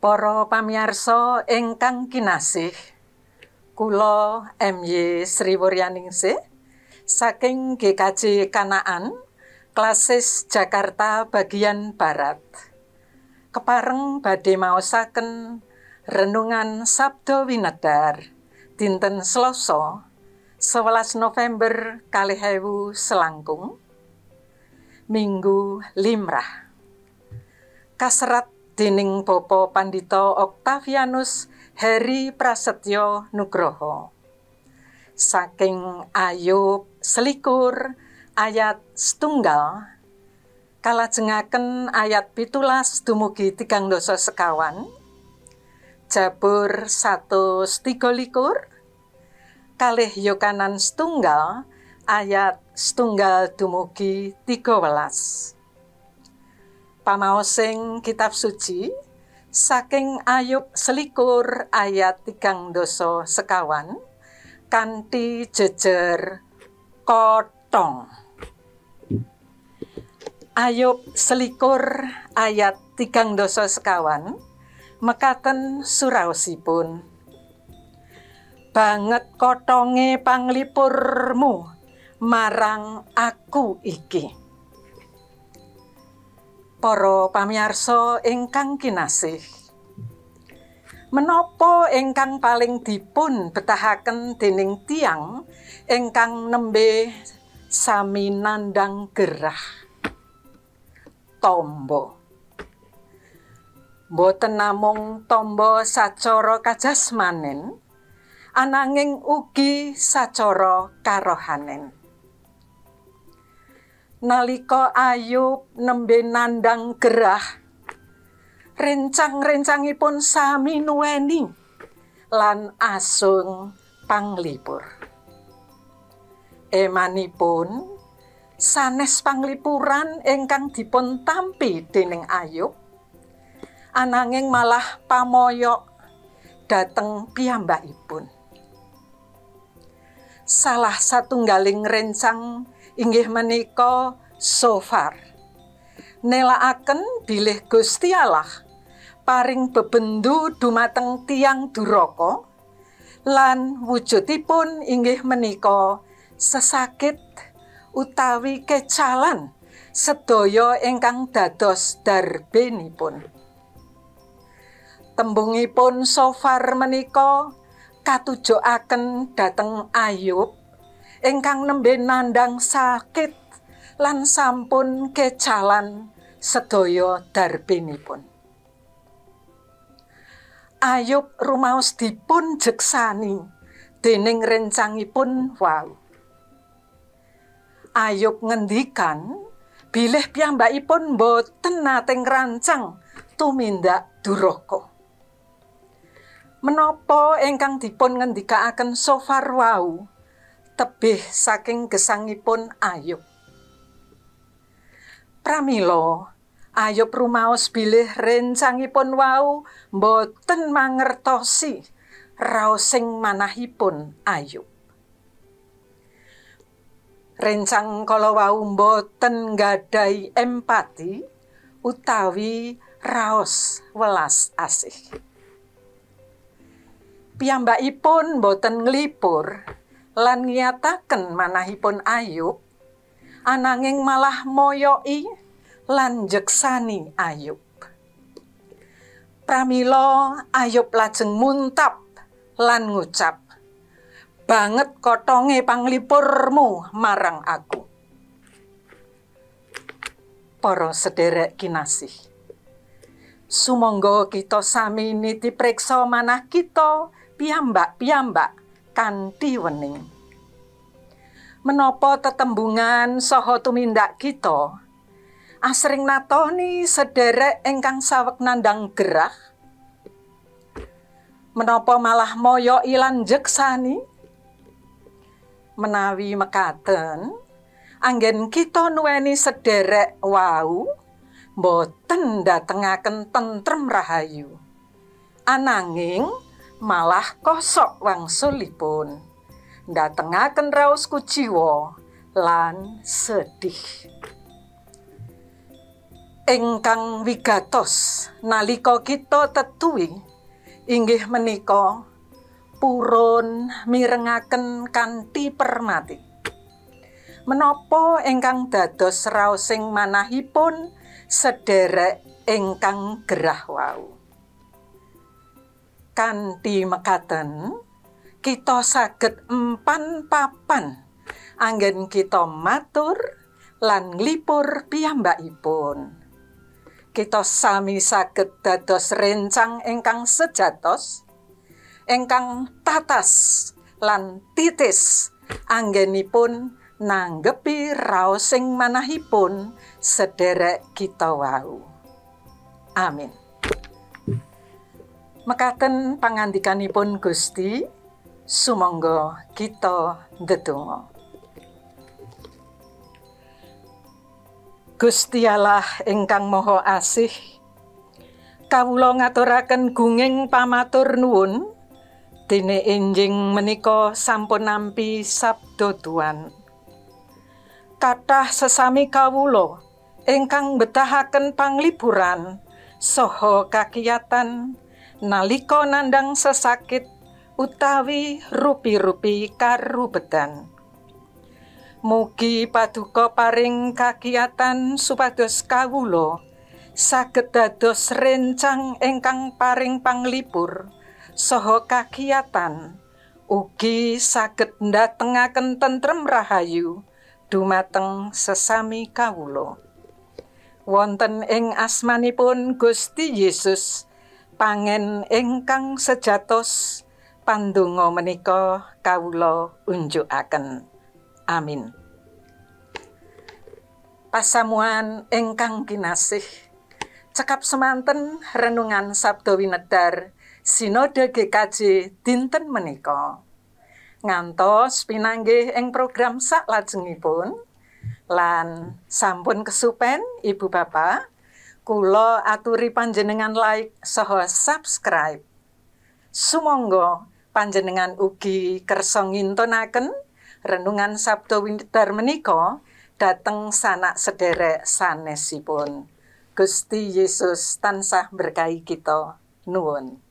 Para pamirsa ingkang kinasih, kula MY Sri Wuryaningsih saking GKJ Kanaan, Klasis Jakarta bagian Barat. Kepareng badhe maosaken renungan Sabda Winedar dinten Selasa 11 November 2000 selangkung, Minggu Limrah. Kaserat dening Bapak Pandita Octavianus Heri Prasetyo Nugroho. Saking Ayub 21 ayat 1 kalajengaken ayat 17 dumugi 34, Jabur 123 kalih Yohanan 1 ayat 1 dumugi 13. Pamaosing kitab suci saking Ayub 21 ayat 34 kanthi jejer kotong. Ayub 21 ayat 34 mekaten suraosipun: "Banget kotonge panglipurmu marang aku iki." Para pamirsa ingkang kinasih, menapa ingkang paling dipun betahaken dening tiyang ingkang nembe sami nandhang gerah? Tombo. Boten namung tombo sacara kajasmanen, ananging ugi sacara karohanen. Nalika Ayub nembe nandhang gerah, rencang-rencangipun sami nuweni lan asung panglipur. Emanipun sanes panglipuran ingkang dipun tampi dening Ayub, ananging malah pamoyok dhateng piyambakipun. Salah satunggaling rencang inggih menika Sofar nelakaken bilih Gusti Allah paring bebendu dumateng tiyang duraka lan wujudipun inggih menika sesakit utawi kecalan sedaya ingkang dados darbenipun. Tembungipun Sofar menika katujokaken dhateng Ayub ingkang nembe nandhang sakit lan sampun kecalan sedaya darbenipun. Ayub rumaos dipun jeksani dening rencangipun wau. Ayub ngendikan bilih piyambakipun boten nate ngrancang tumindak duraka. Menapa ingkang dipun ngendikaaken Sofar wau tebih saking gesangipun Ayub. Pramila Ayub rumaos bilih rencangipun wau boten mangertosi raosing manahipun Ayub. Rencang kala wau boten nggadahi empati utawi raos welas asih. Piyambakipun boten nglipur lan ngiyataken manahipun Ayub, ananging malah moyoki lan njeksani Ayub. Pramila Ayub lajeng muntap lan ngucap, "Banget kotonge panglipurmu marang aku." Para sederek kinasih, sumangga kita sami niti preksa manah kita piyambak-piyambak kanthi wening. Menapa tetembungan saha tumindak kita asring natoni sederek ingkang saweg nandhang gerah? Menapa malah moyoki lan njeksani? Menawi mekaten, anggen kita nuweni sederek wau boten ndatengaken tentrem rahayu, ananging malah kosok wangsulipun, ndatengaken raos kuciwa lan sedih. Ingkang wigatos nalika kita tetuwi inggih menika purun mirengaken kanthi permati. Menapa ingkang dados raosing manahipun sederek ingkang gerah wau. Kanthi mekaten kita saged empan papan anggen kita matur lan nglipur piyambakipun. Kita sami saged dados rencang ingkang sejatos, ingkang tatas lan titis anggenipun nanggepi raosing manahipun sederek kita wau. Amin. Mekaten pangandikanipun Gusti, sumangga kita ndedonga. Gusti Allah ingkang Maha Asih, kawula ngaturaken gunging pamatur nuwun dene enjing menika sampun nampi sabda Tuhan. Kathah sesami kawula ingkang betahaken panglipuran saha kakiyatan nalika nandhang sesakit utawi rupi-rupi karubedan. Mugi paduka paring kakiyatan supados kawula saged dados rencang ingkang paring panglipur saha kakiyatan, ugi saged ndatengaken tentrem rahayu dumateng sesami kawula. Wonten ing asmanipun Gusti Yesus, pangen ingkang sejatos, pandonga menika kawula unjukaken. Amin. Pasamuan ingkang kinasih, cekap semanten renungan Sabda Winedar Sinode GKJ dinten menika. Ngantos pinanggih ing program saklajengipun lan sampun kesupen Ibu Bapak, kula aturi panjenengan like saha subscribe. Sumangga panjenengan ugi kersa ngintunaken renungan Sabda Winedar menika dhateng sanak sederek sanesipun. Gusti Yesus tansah berkahi kita. Nuwun.